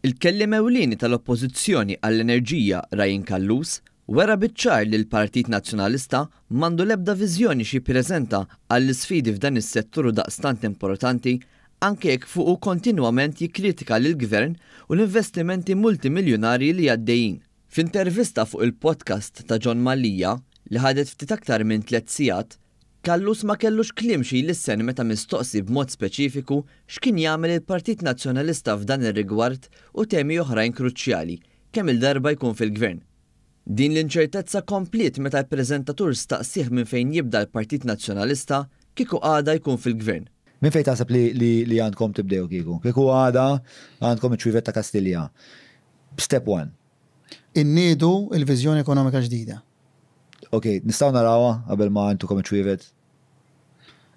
Il-Kelliem Ewlieni tal-Oppożizzjoni għall-Enerġija Ryan Callus wera biċ-ċar li l-Partit Nazzjonalista m'għandu l-ebda viżjoni x'jippreżenta għall-isfidi f'dan is-settur daqstant importanti anke jekk fuqu kontinwament jikkritika lill-Gvern u l-investimenti multimiljunarji li għaddejjin. F'intervista fuq il-podcast ta' Jon Mallia, li ħadet ftit aktar minn tlett sigħat, Callus ma kellux kliem xi jlissen meta mistoqsi b'mod speċifiku x'kien jagħmel il-Partit Nazzjonalista f'dan ir-rigward u temi oħrajn kruċjali kemm-il darba jkun fil-Gvern. Din l-inċertezza kompliet meta l-preżentatur staqsieh minn fejn jibda l-Partit Nazzjonalista kieku għada jkun fil-Gvern. Minn fejn taħseb li li għandkom tibdew kieku? Kieku għada għandkom iċ-ċwievet ta' Kastilja. Step one. Inniedu l-viżjoni ekonomika ġdida. Ok, nistgħu narawha qabel ma ntukom iċ-ċwievet?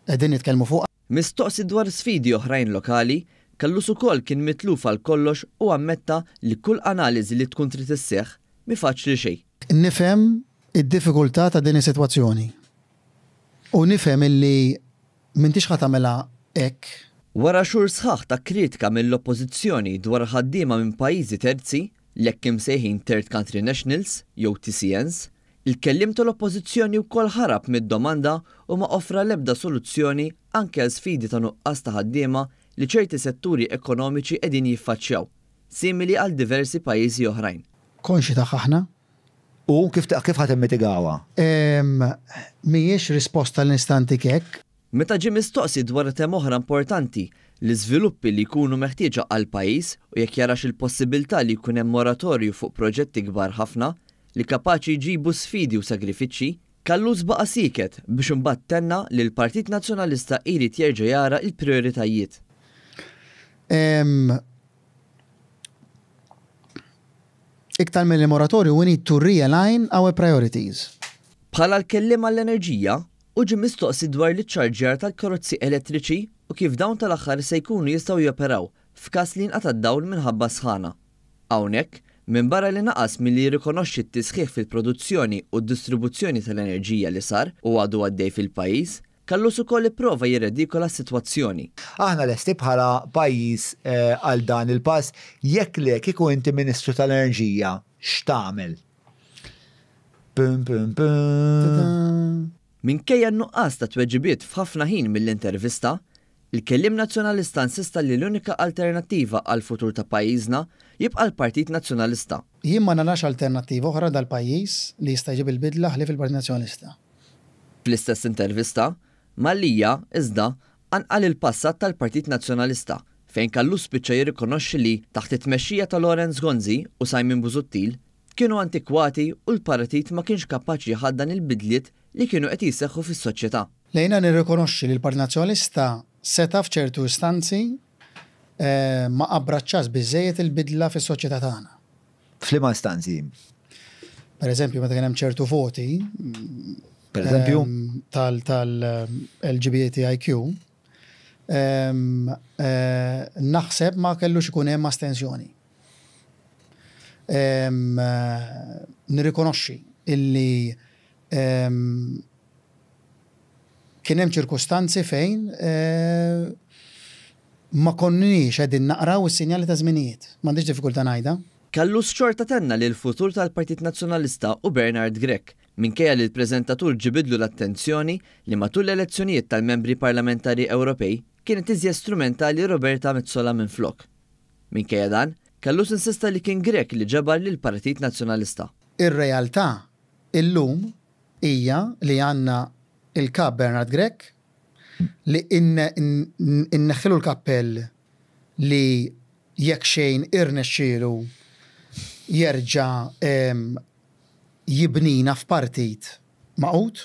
Qegħdin nitkellmu fuqha. Mistoqsi dwar sfidi oħrajn lokali, Callus ukoll kien mitluf għal kollox u ammetta li kull analiżi li tkun trid isseħħ mhi faċli xejn. Nifhem id-diffikultà ta' din is-sitwazzjoni u nifhem illi m'intix ħa tagħmilha hekk. Wara xhur sħaħ ta' kritika mill-Oppożizzjoni dwar ħaddiema minn pajjiżi terzi, l-hekk imsejħin Third Country Nationals jew TCNs, il-kelliem tal-Oppożizzjoni wkoll ħarab mid-domanda u ma offra l-ebda soluzzjoni anke għal sfidi ta' nuqqas ta' ħaddiema li ċerti setturi ekonomiċi qegħdin jiffaċċjaw, simili għal diversi pajjiżi oħrajn. Konxji tagħha aħna. U kif kif ħa timmitigawha? Mhijiex risposta li nista' ntik hekk. Meta ġie mistoqsi dwar tema oħra importanti, l-iżviluppi li jkunu meħtieġa għall-pajjiż u jekk jarax il-possibilità li jkun hemm moratorju fuq proġetti kbar ħafna, li kapaċi jġibu sfidi u sagrifiċċji, Callus baqa' sieket biex imbagħad tenna li l-Partit Nazzjonalista jrid jerġa' jara l-prijoritajiet. Iktar milli moratorju, we need to realign our priorities. Bħala l-kelliem għall-enerġija, hu ġie mistoqsi dwar l-iċċarġjar tal-karozzi elettriċi u kif dawn tal-aħħar se jkunu jistgħu joperaw f'każ li jinqata' d-dawl minħabba s-sħana. Hawnhekk, minbarra li naqas milli jirrikonoxxi t-tisħiħ fil-produzzjoni u d-distribuzzjoni tal-enerġija li sar u għadu għaddej fil-pajjiż, Callus ukoll ipprova jirredikola s-sitwazzjoni. Aħna lesti bħala pajjiż għal dan il-pass? Jekk le, kieku inti Ministru tal-Enerġija, x'tagħmel? Pum pum pum. Minkejja n-nuqqas ta' tweġibiet f'ħafna ħin mill-intervista, il-Kelliem Nazzjonalista insista li l-unika alternattiva għall-futur ta' pajjiżna jibqa' l-Partit Nazzjonalista. Jien ma narax alternattiva oħra dal-pajjiż li jista' jġib il-bidla ħlief il-Partit Nazzjonalista. Fl-istess intervista, Mallia, iżda, qanqal il-passat tal-Partit Nazzjonalista, fejn Callus spiċċa jirrikonoxxi li, taħt it-tmexxija ta' Lawrence Gonzi u Simon Busuttil, kienu antikwati u l-partit ma kienx kapaċi jħaddan il-bidliet li kienu qed jseħħu fis-soċjetà. Le jiena nirrikonoxxi li l-Partit Nazzjonalista seta' f'ċertu istanzi ma abbraċċax biżżejjed il-bidla fis-soċjetà tagħna. F'liema istanzi? Per eżempju, meta kien hemm ċertu voti. Per eżempju? Tal-LGBTIQ, naħseb ma kellux ikun hemm astensjoni. Nirrikonoxxi illi kien hemm ċirkustanzi fejn ma konniex qegħdin naqraw is-sinjali taż-żminijiet. M'għandix diffikultà ngħidha. Callus xorta tenna li l-futur tal-Partit Nazzjonalista hu Bernard Grech, minkejja li l-preżentatur ġibidlu l-attenzjoni li matul l-elezzjonijiet tal-Membri Parlamentari Ewropej kienet iżjed strumentali Roberta Metsola minflok. Minkejja dan, Callus insista li kien Grech li ġabar lill-Partit Nazzjonalista. Ir-realtà illum hija li għandna l-Kap Bernard Grech li inneħħilu l-kappell li jekk xejn irnexxielu jerġa' jibnina f'partit magħqud.